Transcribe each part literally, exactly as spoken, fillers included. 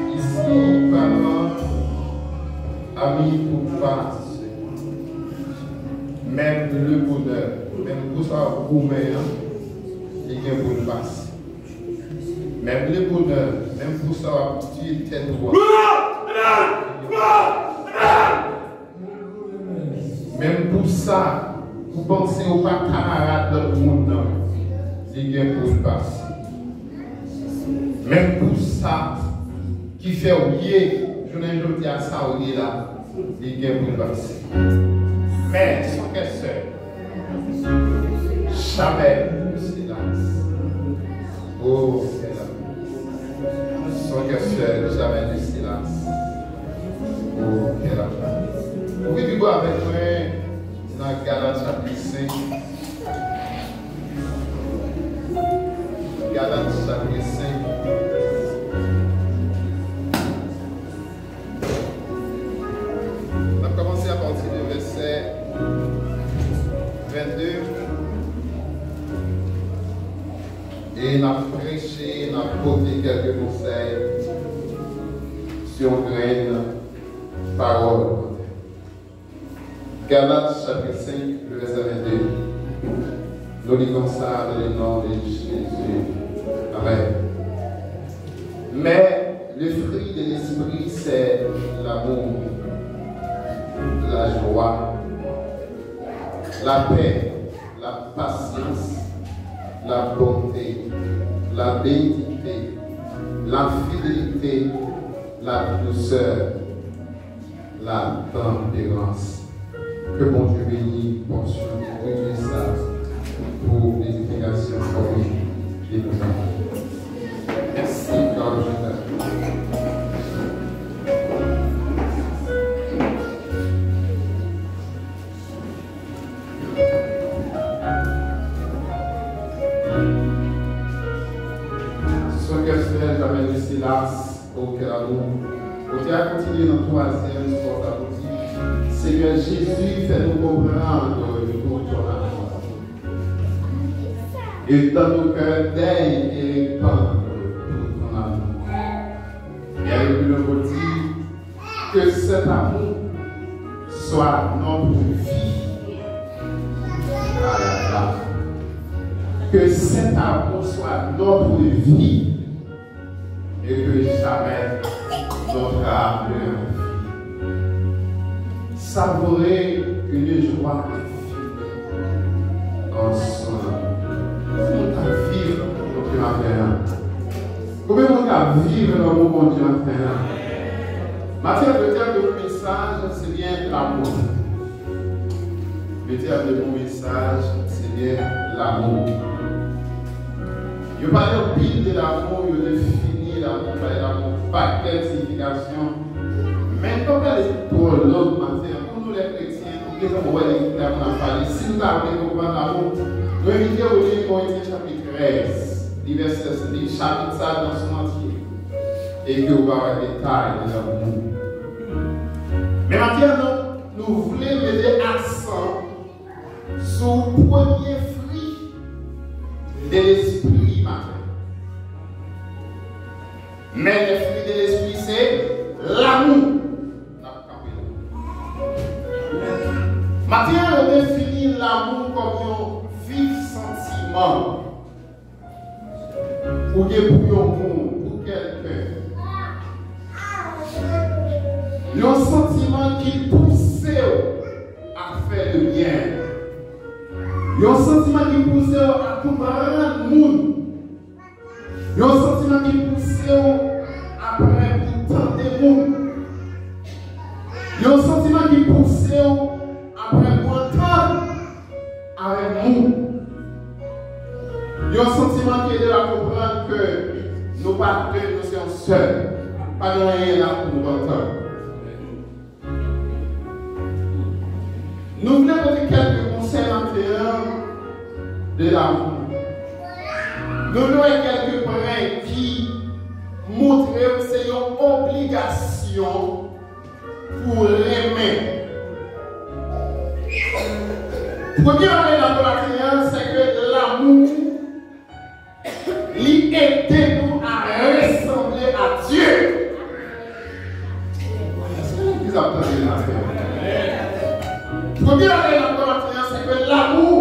Isi pa nan ami pou pase. Menm le bonè, menm pou sa w ap goumen an, li gen pou l pase. Menm le bonè, menm pou sa w ap tiye tèt ou an. Menm pou sa, ou panse ou pa kamarad lòt moun nan, li gen pou l pase. Menm pou sa ki fè w ye, jounen jodi a sa w ye la, li gen pou l pase. Men, son kè sè, jamè se las. Oh, kè la. Son kè sè, jamè se las. Oh, kè la. Ouvri Bib ou avèk mwen nan Galat chapit senk. Galat chapit senk. N ap kòmanse apati de vèsè vennde. E n ap preche, n ap pote kèlke konsèy sou yon grenn pawòl. Galat chapit senk, le vèsè vennde. Nou li konsa, dans le nom de Jésus. Amen. Mais le fruit de l'esprit, c'est l'amour, la joie, la paix, la patience, la bonté, la bénignité, la fidélité, la douceur, la tempérance. Ke Bondye beni pòsyon de Bib sa pou edifikasyon fanmi de nou. Mèsi, Papa. Son kè sè, jamè ne se las. Oke, amou. Oke, a kontinye nan twazyèm sòt la pou di, Seigneur Jésus, fais-nous comprendre tout ton amour. Étends nos cœurs d'aimer et répandre tout ton amour. E ale pi lwen pou di, que cet amour soit notre vie. Ah là là. Que cet amour soit notre vie. Et que jamais notre âme ne fut. Savourer une joie infinie en son amour. Pou nou ta viv yon Maten an. Konbyen moun k ap viv lanmou Bondye maten an? Maten an, le thème de mon message, c'est bien l'amour. Le thème de mon message, c'est bien l'amour. Yo pale anpil de lanmou, yo defini lanmou, bay lanmou pakèt siyifikasyon. Men n pa pale twò long maten an. Pou nou, lè kretyen, nou gentan wè nan Bib la pou n ap pale. Si nou ta vle konprann lanmou, nou envite w li Korentyen chapit trèz, li vèsè, li chapit sa nan son antye, e ke w va wè detay nan lanmou. Men maten an, nou, nou vle mete aksan sou premye fwi de lespri maten. Men le fruit de l'esprit, se lanmou. N ap kanpe la. Maten an, yo defini lanmou kòm yon vif santiman ou gen pou yon moun, pou kèlken. Yon santiman ki pouse w a fè le byen. Yon santiman ki pouse w a konprann moun. Yon santiman ki pouse w a prè pou tande moun. Yon santiman ki pouse w a prè pou antann avèk moun. Yon santiman ki ede w a konprann ke nou pa de, nou se yon sèl. Pa gen anyen la pou nou antann. Nou vle pote kèlke konsèy maten an de lanmou. Nou vle wè kèlke pwen ki montre w se yon obligasyon pou renmen. Premye bagay nan maten an, se ke lanmou Li ede nou a resanble a Dye. Èske legliz ap tande maten an? Premye bagay n ap wè maten an, se ke lanmou,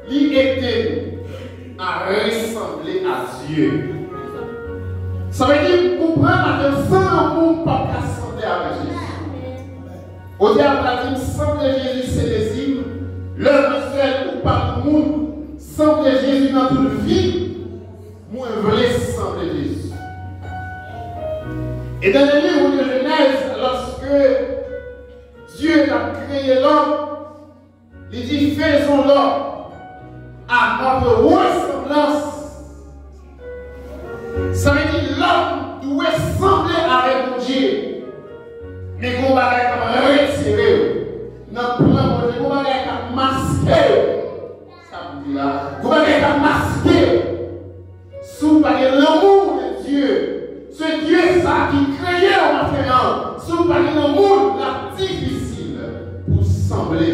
li ede nou a resanble a Dye. Sa vle di, ou pran maten an, san lanmou, ou p ap ka sanble avèk Jezi. Otè a pral di m, sanble Jezi se dezi m, lè mwen sèl ou pa pou moun, sanble Jezi nan tout vi, mwen vle sanble Jezi. Et dans le livre de Genèse, lorsque Dieu a créé l'homme, li di, faisons l'homme à notre ressemblance. Sa vle di, lòm dwe sanble avèk Bondye. Men gon bagay k ap retire w nan plan Bondye, gon bagay k ap maske w. Sa pou di la, gon bagay k ap maske w. Si w pa gen lanmou de Dye, se Dye sa ki kreye w maten an, si w pa gen lanmou l, l ap difisil pou w sanble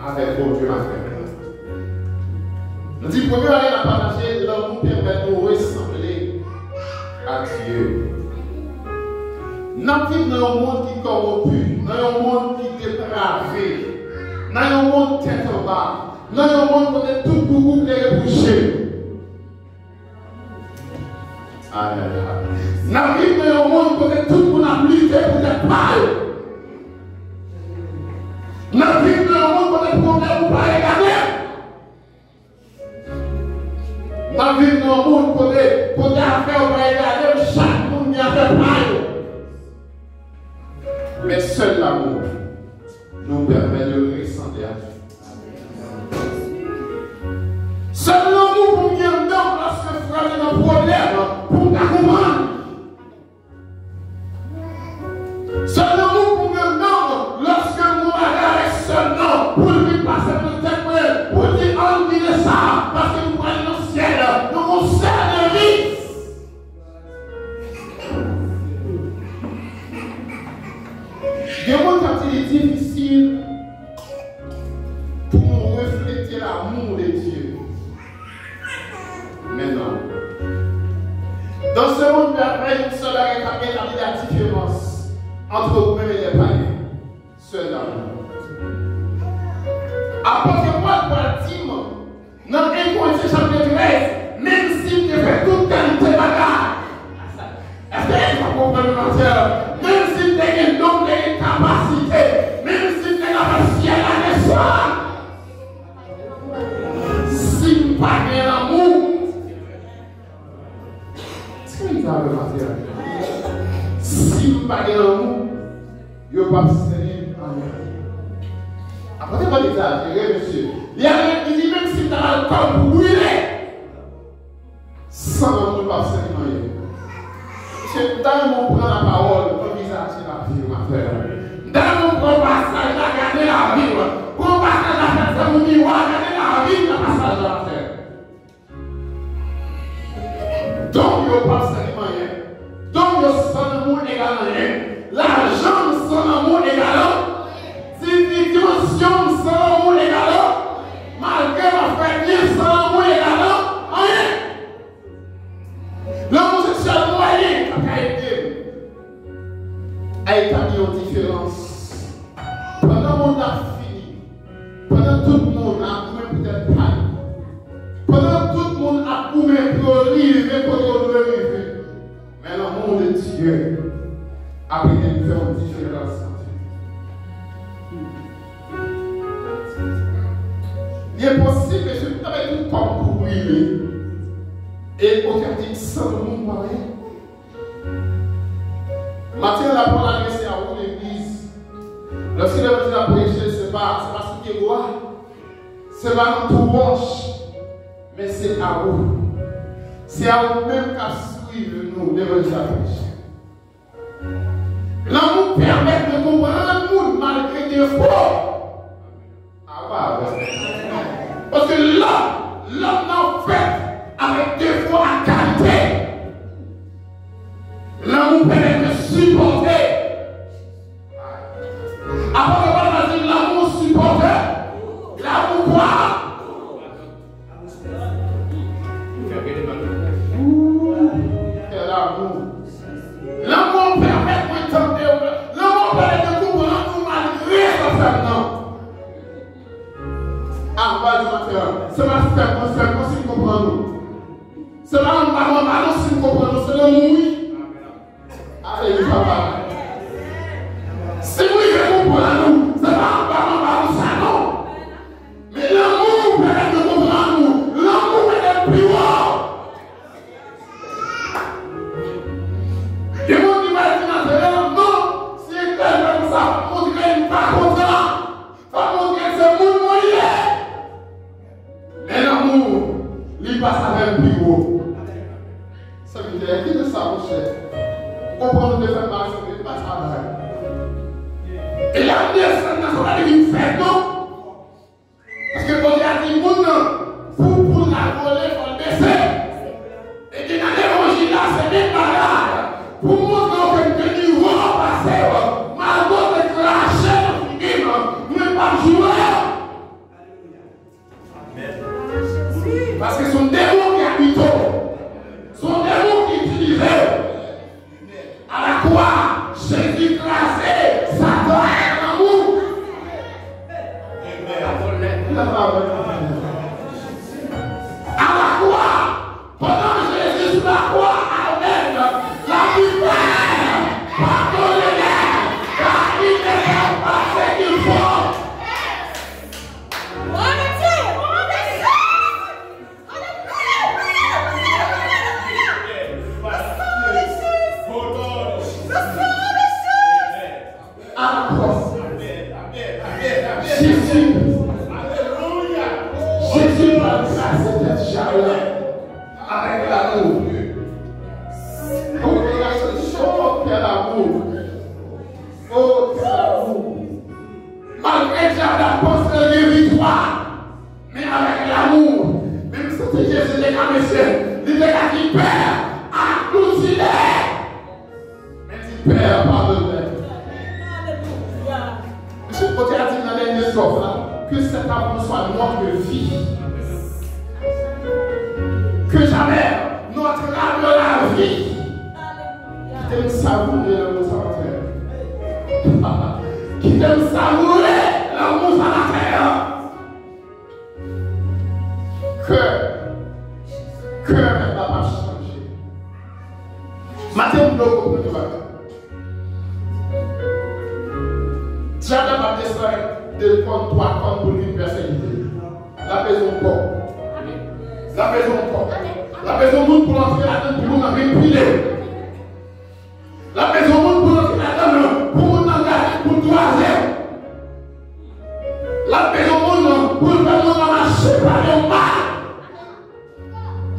avèk Bondye maten an. Nou di, premye bagay n ap pataje, lanmou pèmèt nou resanble a Dye. N ap viv nan yon mond ki kòwonpi, nan yon mond ki deprave, nan yon mond tèt anba, nan yon mond kote tout boubou klere pou je. N ap viv nan yon mond kote tout moun ap lite pou tèt pa yo. N ap viv nan yon mond kote pwoblèm ou pa egale. N ap viv nan yon mond kote, kote afè yo pa egale, chak moun gen afè pa yo. Men sèl lanmou nou pèmèt de resanble a Dye. Sèl lanmou pou m gen anndan m lòske frè m nan pwoblèm, pou m ka konprann. Sèl lanmou pou m gen anndan m lòske m gon bagay avèk sè m nan, pou l vin pase nan tèt mwen, pou l di, ann kite sa, paske nou prale nan syèl, nou gon sèl legliz. Gen moun k ap di li difisil pou nou reflete l'amour de Dieu. Men non. Dans ce monde, il y a une seule règle qui établit la différence entre vous-même et les païens. Sèl lanmou. Apot Pòl pral di m nan en Korentyen chapit trèz, menm si m te fè tout kalite bagay, èske n ap konprann maten an? Menm si m te gen don, m te gen kapasite, menm si m te ka fè syèl la desann, si m pa gen lanmou, avè m atè a. Si m pa gen lanmou, yo p ap sèvi m anyen. Apot Pòl egzajere, mesye. Li ale, li di, menm si m ta al kòb pou brile, san lanmou, l p ap sèvi m anyen. Mesye, m ta renmen w pran lapawòl pou anvizaje lavi w atè a. M ta renmen w pran pasaj la, gade lavi w. Pran pasaj la, fè zanmi w miwa, gade lavi w nan pasaj la atè a. Don yo p ap sèvi m anyen. Don yo san lanmou egal anyen. Lajan m san lanmou egal anyen. Divizyon san lanmou egal anyen. Malgre m ap fè byen san lanmou egal anyen. Lanmou se sèl mwayen k ap ka ede m a etabli yon diferans. Pandan mond la ap fini, pandan tout moun ap goumen pou tèt pa yo, pandan tout moun ap goumen pou yo rive kote yo dwe rive, men lanmou de Dye ap ede n fè yon diferans. Li enposib, mesye, pou n ta bay tout kòb pou brile. E otè a di, san lanmou, m pa anyen. Maten an, lapawòl adrese a ou, legliz. Lòske levanjil ap preche, se pa, se pa sou pye bwa, se pa nan twou wòch, men se a ou. Se a ou menm k ap swiv nou, levanjil ap preche. Lanmou pèmèt nou konprann moun malgre defo. A, pa vre. Paske lòm, lòm nan fèt avèk defo ak kalite. Lanmou pèmèt nou sipòte. Apot Pòl di, lanmou sipòte. Lanmou kwa? Ooh, quel amour. Lanmou pèmèt mwen tande w. Lanmou pèmèt mwen konprann ou malgre sa w fè m nan. A, m pral di maten an, se pa fèb mwen fèb non si m konprann ou. Se pa anba m anba non si m konprann ou. Se lanmou, wi. Alelouya, papa. Si m rive konprann ou, se pa anba m anba ou sa non. Men lanmou pèmèt mwen konprann ou. Lanmou mete m pi wo. Gen moun ki pral di maten an, non, si entèl fè konsa, fòk montre m pa kontan. Fòk montre se moun mwen ye. Men lanmou, li pase avè m pi wo. Sèvitè, kite sa, monchè. Ou konprann ou te fè m mal, sèvitè, pa travay. E lè m desann nan, sa pa te vin fèt, non. Paske Bondye a di moun nan, pou poul la vole, fò l bese. Epi nan levanjil la, se menm bagay. Pou montre w ke m te pi wo pase w, malgre w te krache nan figi m, mwen p ap joure. Paske se yon demon ki abite w. Se yon demon ki itilize w. A la kwa, Jezi kraze Satan ak lanmou. A la kwa, pandan Jezi sou la kwa, amèn, la prière, pardonne-les, car ils ne savent pas ce qu'ils font. Ankò. Jezi. Jezi pral kraze tèt djab la avèk lanmou. Oh, quel amour. Oh, quel amour. Malgre djab la panse l gen viktwa, men avèk lanmou, menm si se Jezi te ka mesye, li te ka di, Pè, aklouti lè. Men di, Pè, padone. Mesye, kote a di nan dènye sòf la, que cet amour soit notre vie. Que jamais notre âme la vie. Kite m savoure lanmou sa maten. Kite m savoure lanmou sa maten. Kè, kè mèt la p ap chanje. Maten m vle w konprann yon bagay. Djab la p ap desann de kòn, twa kòn pou l vin pèsekite. L ap bezwen yon kò. L ap bezwen yon kò. L ap bezwen yon moun pou l antre ladan l, pou moun nan vin pile.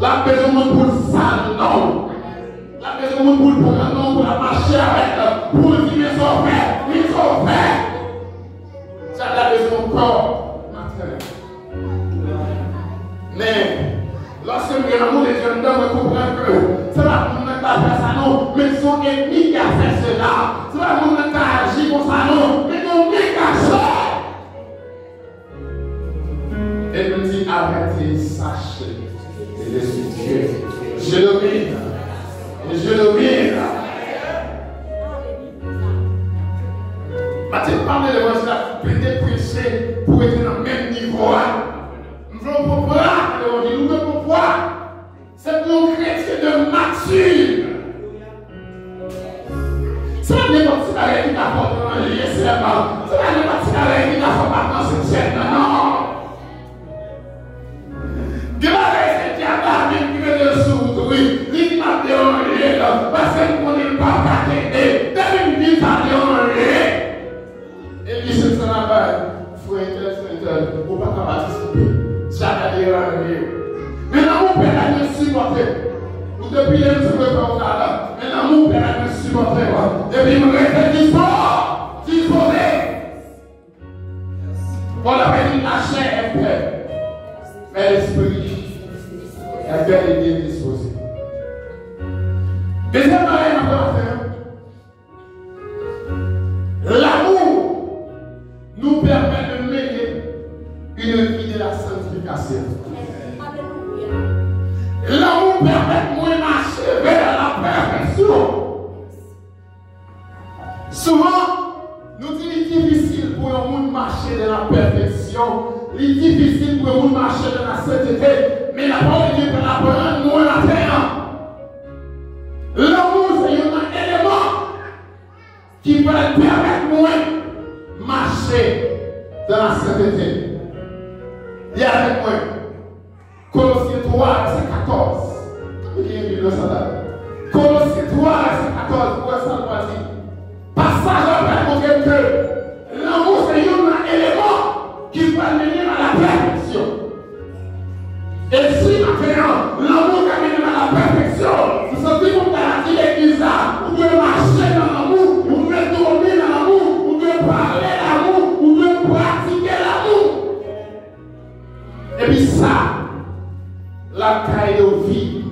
L ap bezwen moun pou l sal non w. L ap bezwen moun pou l pran non w, pou l ap mache avèk, pou l di, "Men sa w fè, men sa w fè." Sa l ap bezwen yon kò maten. Men, lòske m gen lanmou de Dye anndan, mwen konprann ke se pa moun nan k ta fè sa non, men se yon ènmi ki ap fè sela. Se pa moun nan k ta aji konsa non, men gen yon men kache. E nou di, "Avertis, sache, et je suis Dieu. Je domine. Et je domine." Matye pa vle levanjil la, plede preche pou rete nan menm nivo a. M vle w konprann levanjil, ou vle konprann. Se pou yon kretyen de mati. Se pa nenpòt ti bagay ki ka fè w te ranje sèlman. Se pa nenpòt ti bagay ki ka fè w pa panse sèlman, non. Gen bagay se dyab la menm ki mete l sou wout ou, wi. Li di m ap deranje l, paske m konnen l p ap ka kenbe. Depi m di sa deranje. Epi se sa n ap bay. Frè entèl, frè entèl, ou pa ka patisipe. Sa ka deranje w. Men lanmou pè la dwe sipòte w. Ou te pile m se mwen fè w sa la. Men lanmou pè la dwe sipòte w. Epi m rete dispo, dispoze. Pòl la di, "La chair est faible, mais l'esprit est bel et bien disposé." Dezyèm bagay m ap fè maten an, l'amour nous permet de mener une vie de la sanctification. Lanmou pèmèt mwen mache vè la pèfeksyon. Souvan, nou di li difisil pou yon moun mache nan la pèfeksyon, li difisil pou yon moun mache nan la sentete, men lapawòl de Dye pral aprann nou maten an. Lanmou se youn nan eleman ki pral pèmèt mwen mache nan la sentete. Li avèk mwen. Kolosyen twa, vèsè katòz. Tankou gen yon Bib nan sal la. Kolosyen twa, vèsè katòz, pou wè sa l pral di. Pasaj la pral montre m ke lanmou se youn nan eleman ki pral mennen m a la pèfeksyon. E si maten an, lanmou ka mennen m a la pèfeksyon, se santi pou m ta di legliz la, ou dwe mache nan lanmou, ou dwe dòmi nan lanmou, ou dwe pale lanmou, ou dwe pratike lanmou. Epi sa, l ap ka ede w viv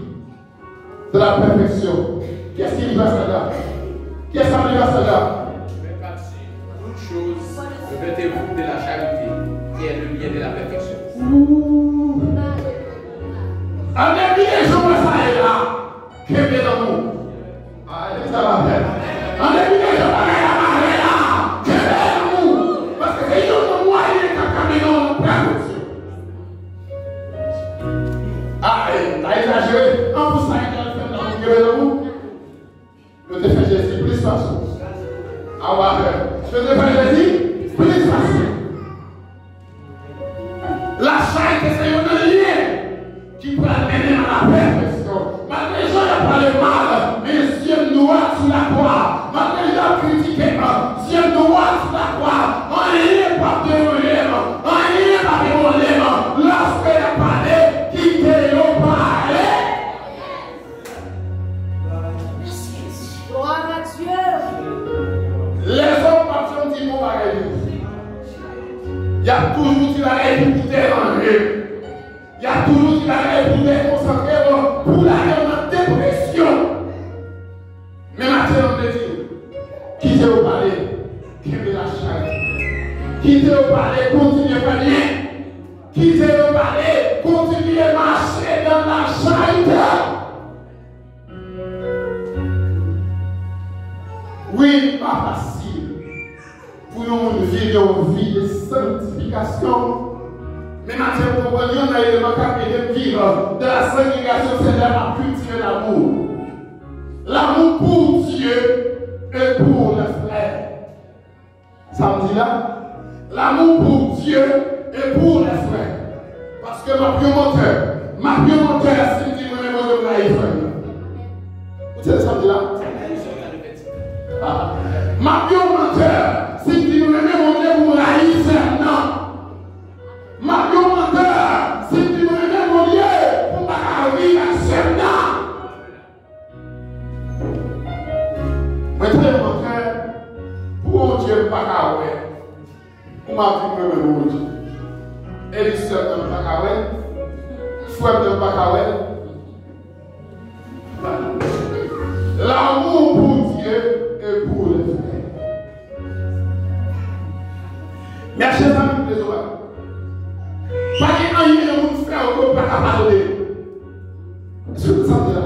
de la pèfeksyon. Kiyès ki li pasaj la? Kiyès ki li pasaj la? Mais par-dessus toutes choses, revêtez-vous de la charité, qui est le lien de la perfection. Ouh. An depi de jan mwen sa ye la, kenbe lanmou. An depi de jan bagay la mare la, kenbe lanmou. Paske se youn nan mwayen k ap ka mennen w nan pèfeksyon. Ay, ta egzajere. An pou sa, Etènèl fè m lanmou, kenbe lanmou. Yo te fè Jezi plis pase w. Awa, frè. Yo te fè Jezi plis pase w. Lacharite se youn nan lyen ki pral mennen m a la pèfeksyon. Malgre jan y ap pale m mal, men zye m dwat sou lakwa. Malgre jan y ap kritike m, zye m dwat sou lakwa. Anyen p ap deranje m, anyen p ap ebranle m. Lòske y ap pale, kite yo pale. Gloire à Dieu. Lèzòm p ap janm di bon bagay de ou. Y ap toujou di bagay ki pou deranje. Y ap toujou di bagay pou dekonsantre w, pou lage w nan depresyon. Men maten an, m vle di w, kite yo pale, kenbe lacharite. Kite yo pale, kontinye fè byen. Kite yo pale, kontinye mache nan lacharite. Wi, li pa fasil pou yon moun viv yon vi de sanktifikasyon. Men maten, m konprann youn nan eleman k ap ede m viv de la sanktifikasyon, se lè m ap kiltive lanmou. L'amour pour Dieu et pour les frères. Sa m di la, l'amour pour Dieu et pour les frères. Paske m ap yon mantè. M ap yon mantè si m di m renmen Bondye, m rayi frè m nan. Ou tande sa m di la? Ah. M ap yon mantè si m di m renmen Bondye, pou m rayi frè m nan. M ap yon mantè si m di m renmen Bondye, pou m pa ka viv Mari mwen menm, Bondye. E li sèl nan pa ka wè l. Frè m nan pa ka wè l. L'amour pour Dieu et pour les frères. Mèche zanmi m, dezola. Pa gen anyen yon moun fè w ke w pa ka padone. Èske nou santi la?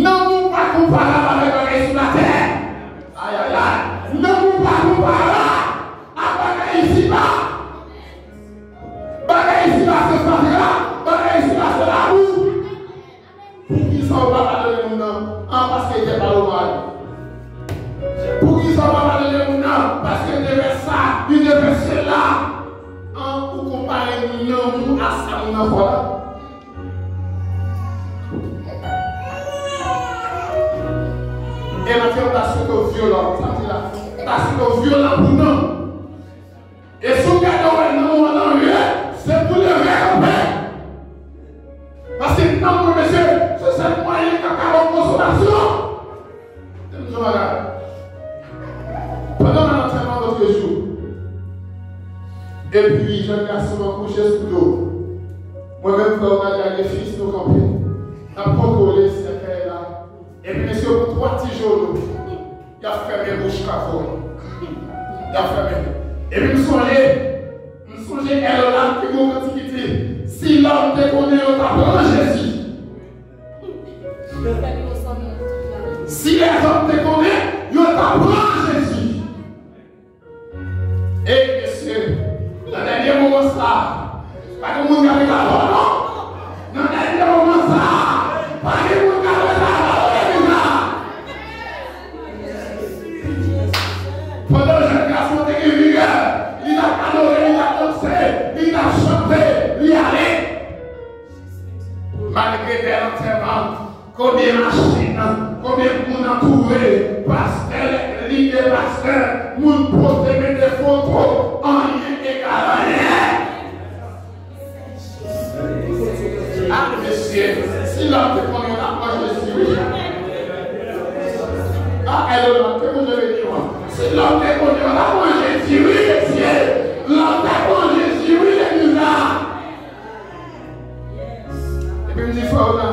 Lanmou pa konparab avèk bagay sou latè. Ayayay. Lanmou pa konparab ak bagay isiba. Bagay isiba se fatra, bagay isiba se lamou. Poukisa w pa padone moun nan? An, paske li te pale w mal. Poukisa w pa padone moun nan? Paske li te fè sa, li te fè sela. An, ou konpare lanmou a sa moun nan fè w la? E Matye ta sou to vyolan, sa di la, ta sou to vyolan pou nou. E si w gade w wè nanm ou an danje, se pou leve kanpe. Paske nanm mwen, mesye, se sèl mwayen k ap ka ba w konsolasyon. Tande m di w bagay. Pandan m al antèman lòt jou, epi jèn gason an kouche sou do, mwen menm frè w Nadia gen fis nou kanpe. N ap kontwole sèkèy la. Epi mesye yo pran twa ti jounou. Y ap fèmen bouch kafou. Y ap fèmen. Epi m sonje, m sonje Èlòlan ki gon kantik ki di, si lòm te konnen yo ta pran Jezi. Si lèzòm te konnen yo ta pran Jezi. Ey, mesye, nan dènye moman sa a, pa gen moun k ap rete avè w non. Nan dènye moman sa a, pa gen moun k ap rete avè w nan legliz la. Pandan jèn gason an te gen vigè, li t ap adore, li t ap danse, li t ap chante, li ale. Malgre bèl antèman, konbyen machin, konbyen moun antoure, pastè, legliz, pastè, moun poze, mete foto, anyen egal anyen. Ah, mesye, si lòm te konnen yo ta pran Jezi, wi. Ah, Èlòlan, ke Bondye beni w. Si lòm te konnen yo ta pran Jezi, wi, mesye. Lòm ta pran Jezi, wi, legliz la. Epi m di frè w la,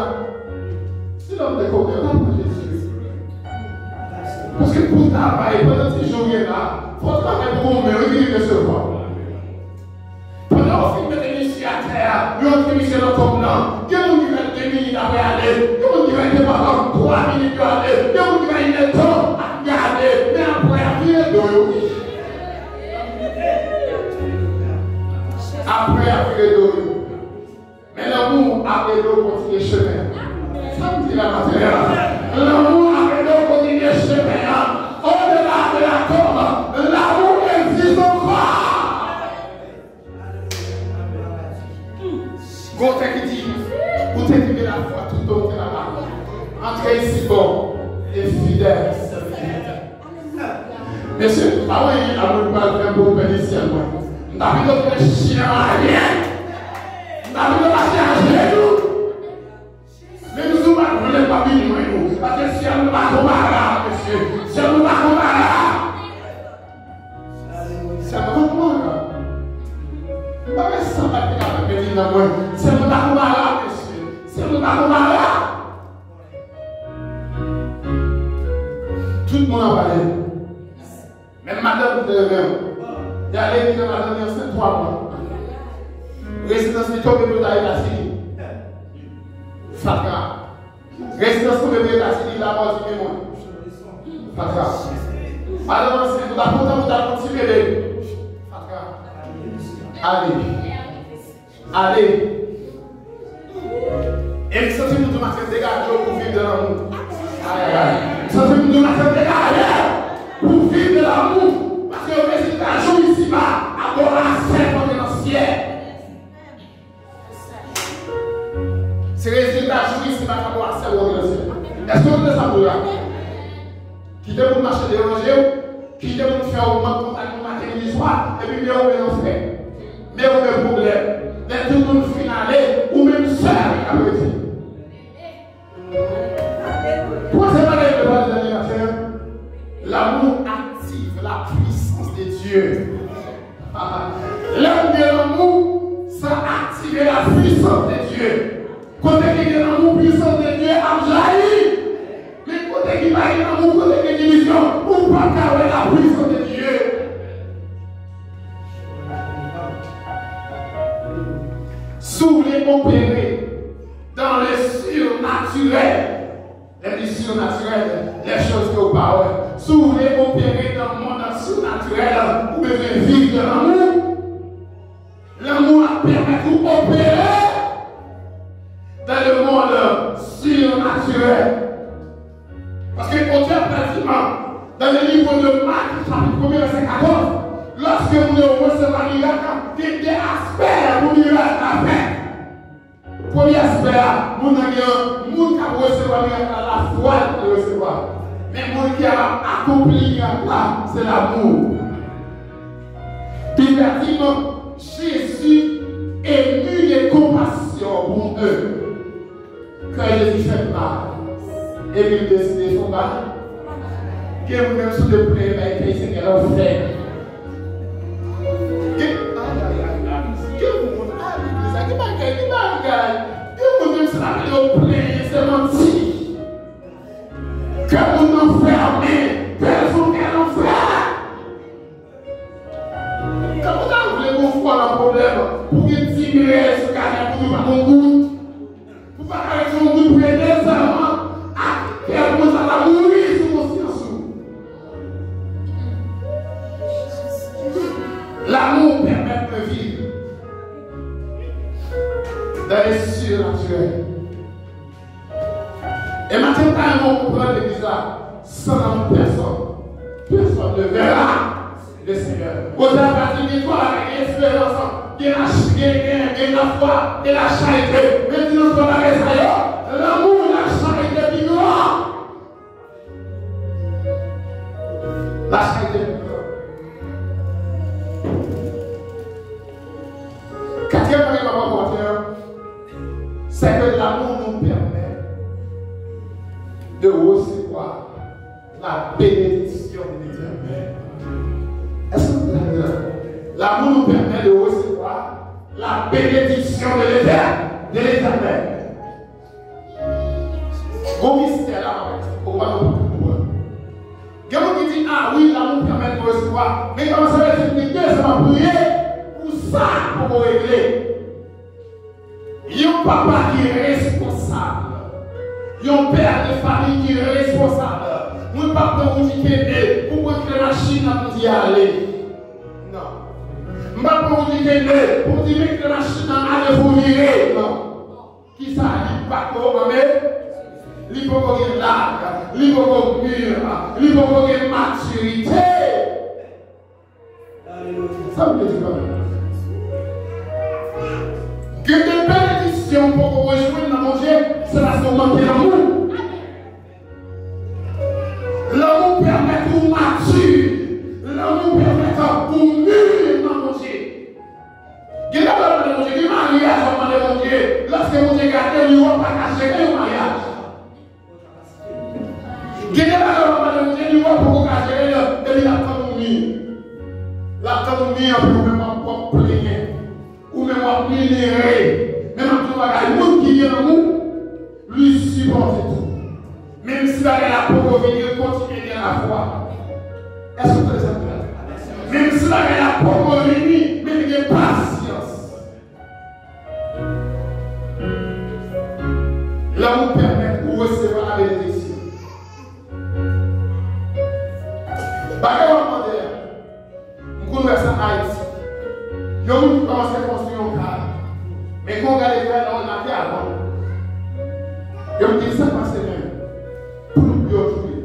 si lòm te konnen, yo ta pran Jezi. Paske pou w travay, pandan ti jou w gen la, fò w travay pou gon men wi ki vin resevwa w. Pandan yo fin mete misye atè a, yo antre misye nan tonm nan, gen moun ki fè de minit apre ale, gen moun ki fè de pa twa minit yo ale, gen moun ki fè inèdtan ap gade, men apre a vire do yo wi. Apre a vire do yo. Men lanmou ap ede w kontinye chemen an. Sa m di la maten an? Lanmou ap ede w kontinye chemen an. Au-delà de la tombe, l'amour existe encore. Gon tèks ki di, ou te kenbe lafwa toutan ou te laba. Antre isi bon e fidèl sèvitè. Mesye, pa wè anyen a moun pral fè pou pèdi syèl mwen. M ta pito fè chyen an ayen. M ta pito mache ajenou. Menm si w pa t vle, m p ap vin jwenn ou. Paske syèl nou pa konparab, mesye. Syèl nou pa konparab. Syèl nou pa konparab. M pa gen san bagay ki ka fè pèdi nan mwen. Syèl nou pa konparab, mesye. Syèl nou pa konparab. Tout moun ap pale. Menm madanm ki te renmen w, li ale li fè madanm li ansent twa mwa. Rezidans li tonbe pou l ta Etazini. Fatra. Rezidans tonbe pou Etazini, la mò di men mwen. Fatra. Madanm ansent, ou ta kontan pou ta konn ti bebe. Fatra. Ale. Ale. E m santi Bondye mache degaje w pou viv de lanmou. Ay, ay, ay. M santi Bondye mache degaje w pou viv de lanmou. Paske rezilta jou isiba a ba w asè pou antre nan syèl. Se rezilta jou isiba a ba w asè pou antre nan syèl. Èske w tande sa m di w la? Kite moun mache deranje w. Kite moun fè w mank kontak pou maten, midi, swa, epi men ou men lanfè. Men ou men pwoblèm. Lè tout moun fin ale, ou menm sèl k ap rete. Twazyèm bagay mwen vle pale nan maten an, l'amour active la puissance de Dieu. Kote ki gen lanmou, puissance de Dieu ap jayi. Men kote ki pa gen lanmou, kote gen divizyon, ou p ap ka wè la puissance de Dieu. Si w vle opere dans le surnaturel, lè m di surnaturel, les choses ke w pa wè. Si w vle opere dans le monde surnaturel, ou bezwen viv de lanmou. Lanmou ap pèmèt ou opere dans le monde surnaturel. Paske Bondye ap di nou, dans le livre de Marc, chapitre premier, verset quatorze, lòske moun yo resevwa mirak la, gen de aspè pou mirak la fèt. Premye aspè a, moun nan gen, moun k ap resevwa mirak la, lafwa l pou resevwa. Men moun ki ap akonpli mirak la, se lanmou. Bib la di nou, Jésus ému de compassion pour eux. Kè Jezi fè mal. Epi l deside fè yon bagay. Gen moun menm sou de plen bay kè Senyè la fè. Gen, ay, ay, ay, ay. Gen moun, ay, legliz la, gen bagay, gen bagay. Gen moun menm se la yo plenyen, se manti. Kè moun nan fèmen, pèsonn kè nan fè. Kè moun ta vle gon fwa nan pwoblèm, pou gen di mil sou kanè pou nou pa gon goud. Pou pa ka rete yon moun pou ede sèlman, ak kè moun sa ta mouri sou konsyans ou. Lanmou pèmèt mwen viv dans le surnaturel. E maten, m ta renmen w konprann legliz la, san lanmou pèsonn, pèsonn ne verra le Seigneur. Otè a di gen twa bagay, gen esperans, gen lach, gen, gen, gen lafwa, gen lacharite. Men di nan twa bagay sa yo, lanmou, lacharite pi gran. Lacharite pi gran. Katriyèm bagay m ap apòte an, c'est que l'amour nous permet de recevoir la bénédiction de l'Éternel. Est-ce que vous êtes là? L'amour nous permet de recevoir la bénédiction de l'Éternel, de l'Éternel. Gon mistè la, m ap eksplike w, ou pa konprann. Gen moun ki di, ah wi, lanmou pèmèt nou resevwa. Men kòman sa vle di, gen de zan m ap priye pou sa poko regle. Yon papa ki responsab, yon pè de famiy ki responsab, mwen pa pran ou di kenbe pou pran kle machin nan pou di ale. Non. M pa pran ou di kenbe pou di men kle machin nan ale pou vire. Non. Kisa li poko, anben, li poko gen laj, li poko mir, li poko gen matirite. Sa m vle di kanmenm. Gen de benediksyon w poko rejwenn nan Bondye, se paske w manke lanmou. Lanmou pèmèt ou mati. Lanmou pèmèt ou mir nan Bondye. Gen de bagay w ap mande Bondye, gen maryaj w ap mande Bondye, lòske Bondye gade li, w ap pa ka jere yon maryaj. Gen de bagay w ap mande Bondye, li wè poko ka jere l, epi l ap tann ou mi. L ap tann ou mi, anpi ou menm w ap, w ap plenyen. Ou menm w ap milere. Men m ap di w bagay, moun ki gen lanmou, li sipòte tou. Menm si bagay la poko vini, li kontinye gen lafwa. Èske w tande sa m di la? Menm si bagay la poko vini, men li gen pasyans. Lanmou pèmèt ou resevwa la benediksyon. Bagay w ap mande a, m konn wè sa Ayiti. Yon moun ki kòmanse konstwi yon kay. Men kon w gade kay la, w remake avan. Yo di sa k pase menm. Ploup yo touye.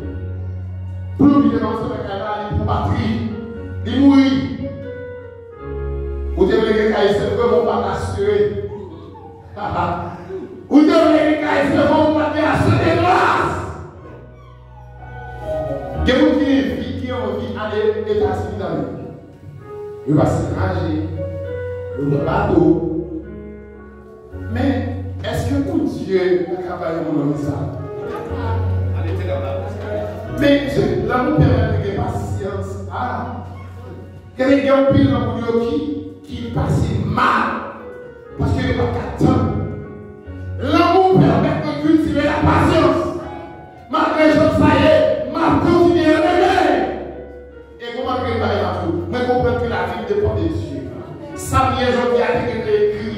Ploup li te kòmanse fè kay la, li pran batri. Li mouri. Ou te vle gen kay, se vre, men w pa t asire. Ou te vle gen kay, se vre, w pa t gen ase de gras. Gen moun ki gen vi, ki anvi ale Etazini nan men. Yo pase naje, yo pran bato. Men, èske Bondye pa ka ba yon moun sa? Men, se, lanmou pèmèt nou gen pasyans. Ah! Gen, gen anpil nan moun yo ki, ki pase mal. Paske yo pa ka tann. pasyans. Malgre jan sa ye, m ap kontinye renmen. E kòman ke m bay la tou? Mwen konprann ke lavi m depann de Dye. Sa m ye jodi a te gentan ekri.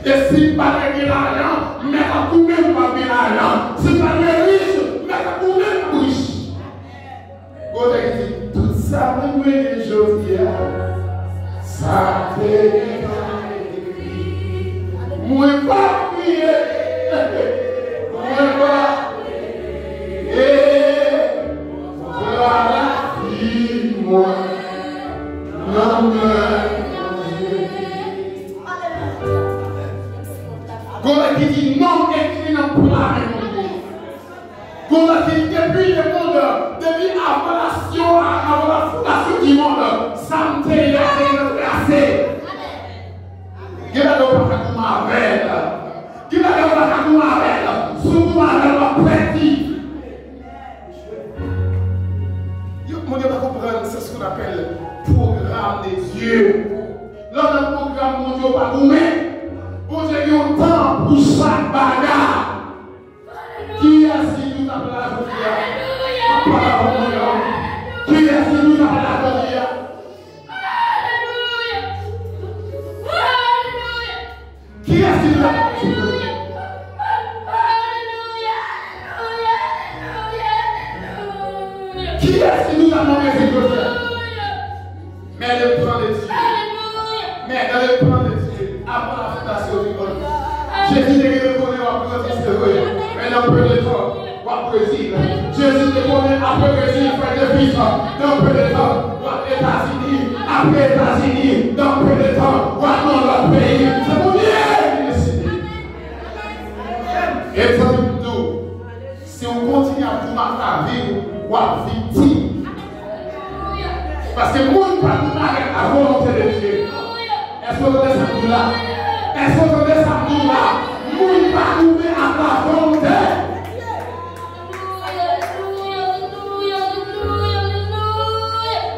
E si m pa t gen lajan, m mèt ap goumen pou m ap gen lajan. Si m pa t gen rich, m mèt ap goumen pou m rich. Kote ki di, tout sa mwen genyen jodi a, sa te gentan ekri. Mwen pa kriye, mwen pa kriye, kontra lavi mwen nan men Bondye. Kote ki di, non m ekri nan pla men Bondye. Konsa ki depi lemonn, depi avan nasyon, avan la fondasyon di monn, sa m te ye a te trase. Gen bagay ou pa ka goumen avè l. Gen bagay ou pa ka goumen avè l. Si w goumen avè l, w ap pèdi. Yo, moun yo pa konprann, c'est ce qu'on appelle programme de Dieu. Lè w nan pwogram Bondye, w pa goumen. Bondye gen yon tan pou chak bagay. Kiyès ki di w t ap la jodi a? M ap pale avè w, non. Kiyès ki di w t ap la jodi a? Kiyès ki di w t ap la jodi a? Kiyès ki di w t ap nan Brezil jodi a? Mais le plan de Dieu. Mais dans le plan de Dieu, avant la fondation du monde, Jezi te gentan konnen w ap grandi, se vre. Men nan peu de tan, w ap Brezil. Jezi te konnen apre Brezil, frè Davis, nan peu de tan, w ap Etazini. Apre Etazini, nan peu de tan, w ap nan lòt peyi. Se Bondye ki deside. E zanmi m di w, si w kontinye ap goumen ak lavi w, w ap viktim. Paske moun pa goumen avèk la volonte de Dye. Èske w tande sa m di w la? Èske w tande sa m di w la? Moun pa goumen ak la volonte.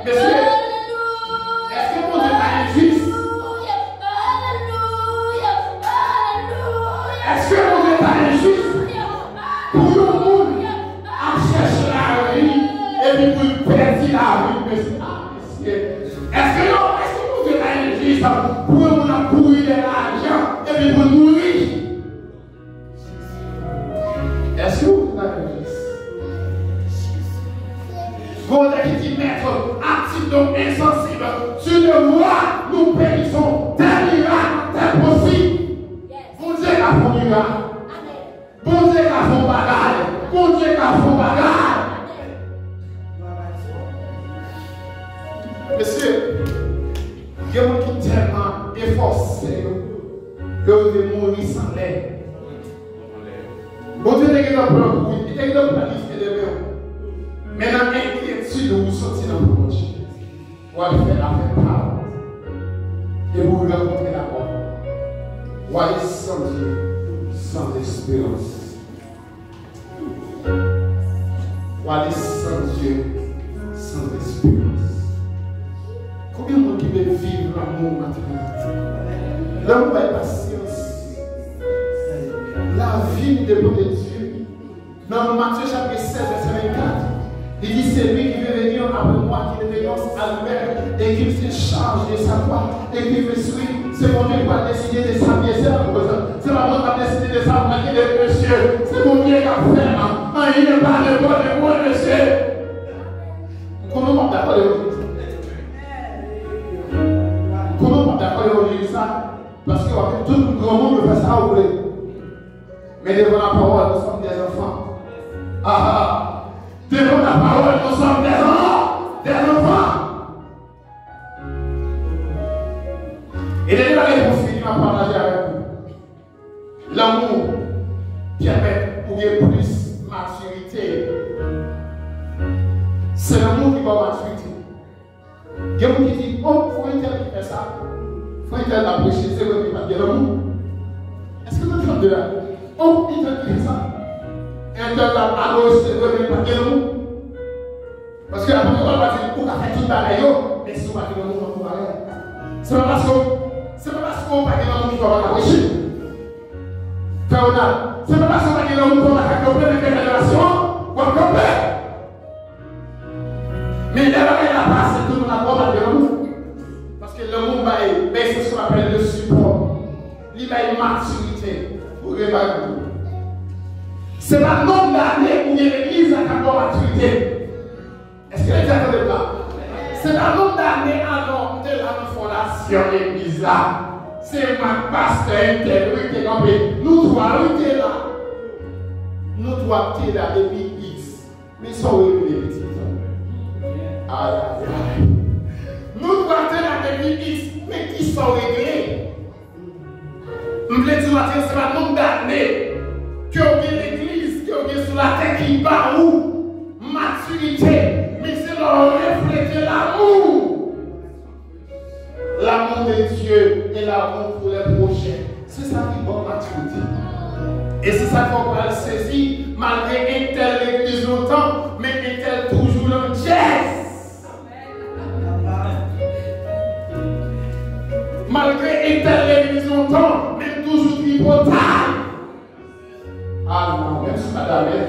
Mesye, èske Bondye ta enjis? Èske Bondye ta enjis pou yon moun ap chèche lavi epi pou l pèdi lavi l, mesye? Ah, mesye. Èske yo, èske Bondye ta enjis pou yon moun ap kouri dèyè lajan epi pou l mouri? Èske Bondye ta enjis? Gon tèks ki di, Maître, hâte-t-il donc insensible, tu ne vois, nous périssons, des miracles impossibles. Bondye ka fè yon mirak. Bondye ka fè yon bagay. Bondye ka fè yon bagay. Mesye, gen moun ki tèlman efòse yo, yo rive mouri san lè. Bondye te gen yon plan pou ou, li te gen yon planifye demen w. Men nan enkyetid ou, ou soti nan plan Bondye. W al fè afè pa w. Epi w rankontre lamò. W ale san Dye, san esperans. W ale san Dye, san esperans. Konbyen moun ki vle viv lanmou maten an? Lanmou bay pasyans. Lavi n depann de Dye. Nan Matye chapit sèz, vèsè vennkat, li di, Celui qui veut venir après moi, qu'il renonce à lui-même et qu'il se charge de sa croix et qu'il me suit. Se Bondye ki pral deside de sa mizè. Se pa mwen k ap deside de sa mizè, mesye. Se Bondye k ap fè l. Anyen pa depann de mwen, mesye. Kòman w ap dakò levanjil sa? Kòman w ap dakò levanjil sa? Paske w ap tout granmoun yo fè sa yo vle. Mais devant la parole, nous sommes des enfants. Ah, ah. Devant la parole, nous sommes des enfants. Des enfants. E dènye bagay pou fini, m ap pataje avèk ou. Lanmou pèmèt ou gen plis matirite. Se lanmou ki ba w matirite. Gen moun ki di, oh, frè entèl ki fè sa. Frè entèl la preche, se vre, men pa t gen lanmou. Èske nou tande la? Oh, entèl ki fè sa. Entèl la adore, se vre, men pa t gen lanmou. Paske apre, ou pa di, ou ka fè tout bagay yo, men si ou pa gen lanmou, ou pa bagay. Se pa paske, se pa paske ou pa gen lanmou ki fè ou pa ka preche. Fè Leonard, se pa paske w pa gen lanmou pou w pa ka kanpe nan federasyon an, w ap kanpe. Men lè bagay la pase, tout moun ap wè w pa t gen lanmou. Paske lanmou bay, bay se sa w apèl le sipò. Li bay matirite pou gen bagay pou ou. Se pa nonb dane ou gen legliz la k ap ba w matirite. Èske legliz la tande m la? Se pa nonb dane alò m te la nan fondasyon legliz la. Se mwen ak pastè entèl wi te kanpe. Nou twa wi te la. Nou twa te la depi X. Men sa w regle pitit. Ay, ay, ay. Nou twa te la depi X. Men ki sa w regle? M vle di w maten, se pa nonb dane ke w gen legliz, ke w gen sou latè ki ba ou matirite, men se lè w reflete lanmou. L'amour de Dieu et l'amour pour les prochains. Se sa ki ba w matirite. E se sa k fè w pral sezi, malgre entèl legliz lontan, men entèl toujou nan djèz. Malgre entèl legliz lontan, men toujou tripotay. Ah non, menm si pa damè.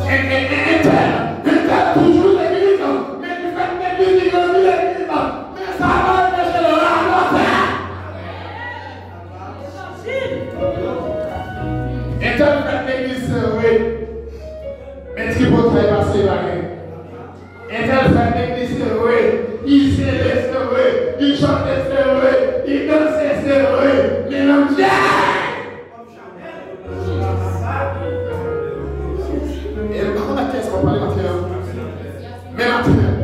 Entèl, entèl toujou legliz, men li fèk legliz, li grandi legliz, men sa pa anpeche l rapòte. Entèl fèk legliz, se vre. Men tripotay pase bagay. Entèl fèk legliz, se vre. Li sele, se vre. Li chante, se vre. Li danse, se vre. Men nan djèz! E m pa konn ak kiyès m ap pale maten an. Men maten an,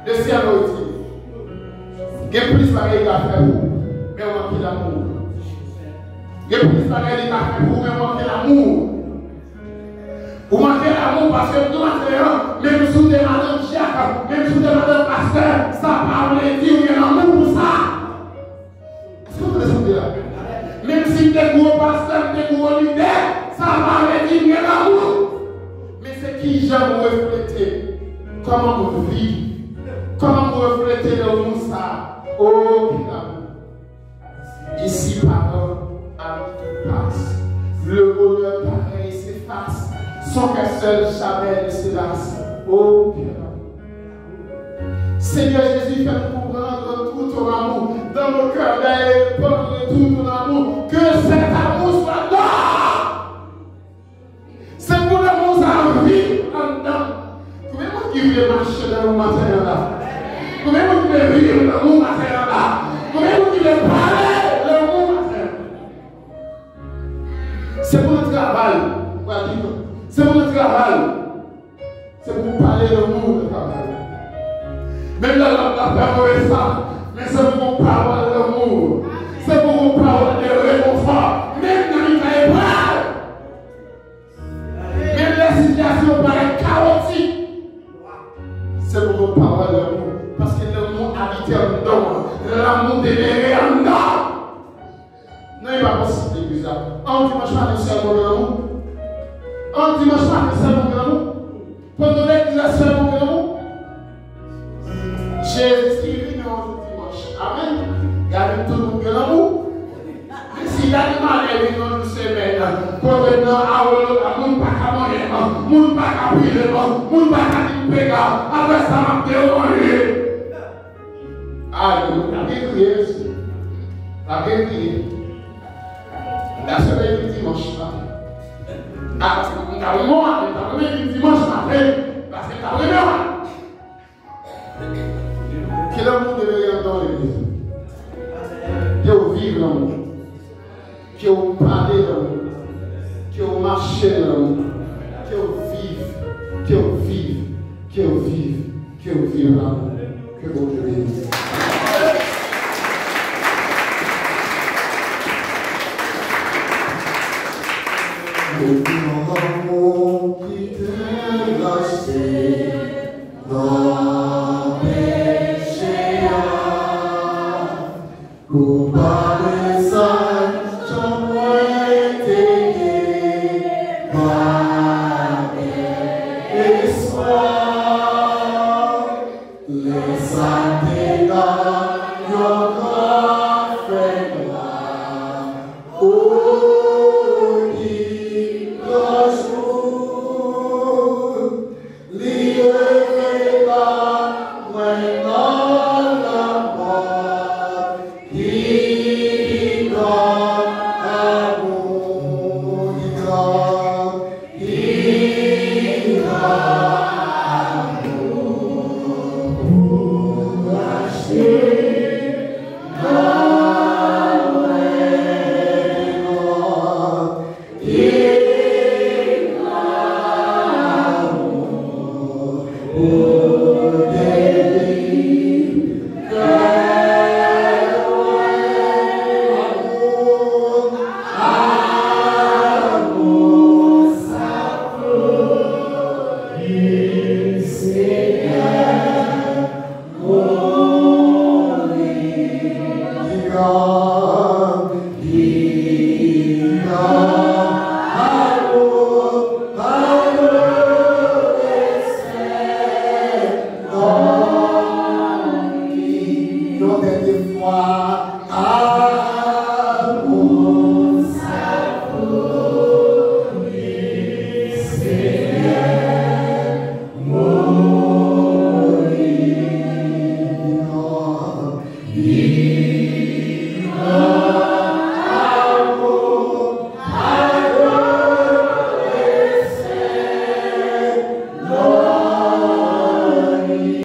le Seyè Bondye di, gen plis bagay li ka fè pou ou, men w manke lanmou. Gen plis bagay li ka fè pou ou, men w manke lanmou. Ou manke lanmou paske m di w maten an, menm si w te madanm dyak, menm si w te madanm pastè, sa pa vle di w gen lanmou pou sa. Èske w tande sa m di la? Menm si m te gwo pastè, m te gwo lidè, sa pa vle di m gen lanmou. Men se kijan m reflete, kòman m viv, kòman m reflete lanmou sa. Oh, ki lanmou! Ici pardon, amour tout passe. Le bonheur pareil s'efface. Son cœur seul jamais ne se lasse. Oh, quel amour. Seigneur Jésus, fais-nous comprendre tout ton amour. Dans nos cœurs, d'ailleurs, répandre tout ton amour. Que cet amour soit dans Se pou lanmou sa a viv anndan. Konbyen moun ki vle mache nan lanmou maten an la? Konbyen moun ki vle viv lanmou maten an la? Konbyen moun ki vle pale lanmou maten an? Se pou nan travay, w pral viv. Se pou nan travay. Se pou pale lanmou nan travay. Menm lè lòt la fè move sa, men se pou gon pawòl lanmou. Se pou gon pawòl de rekonfò. Menm nan mitan eprèv. Menm lè sitiyasyon parèt kawotik, se pou gon pawòl lanmou, paske lanmou abite anndan w, lanmou demere anndan w. Non, li pa posib legliz la. An yon dimanch maten sèlman gen lanmou? An yon dimanch maten sèlman gen lanmou? Pandan legliz la sèlman gen lanmou? Jezi si vini yon jou dimanch. Amèn. Gade tout moun gen lanmou. Men si gade malè vini yon jou semèn, kote nan Awolo la, moun pa ka manyen, moun pa ka pile, moun pa ka di m pega, apre sa m ap deranje. A, yo, ta gen kriye, mesye. Ta gen kriye. M ta swete vin dimanch maten. A, m ta renmen w, m ta renmen vin dimanch maten, paske m ta renmen w. Ke lanmou demere anndan w, legliz. Ke w viv lanmou. Ke w pale lanmou. Ke w mache nan lanmou. Ke w viv. Ke w viv. Ke w viv. Ke w viv lanmou. Ke Bondye beni w. Lanmou ki te rachte nan peche a. Kou pa de sa, jan mwen te ye, pa gen espwa. Lè sa te nan yon gran fènwa, Oh!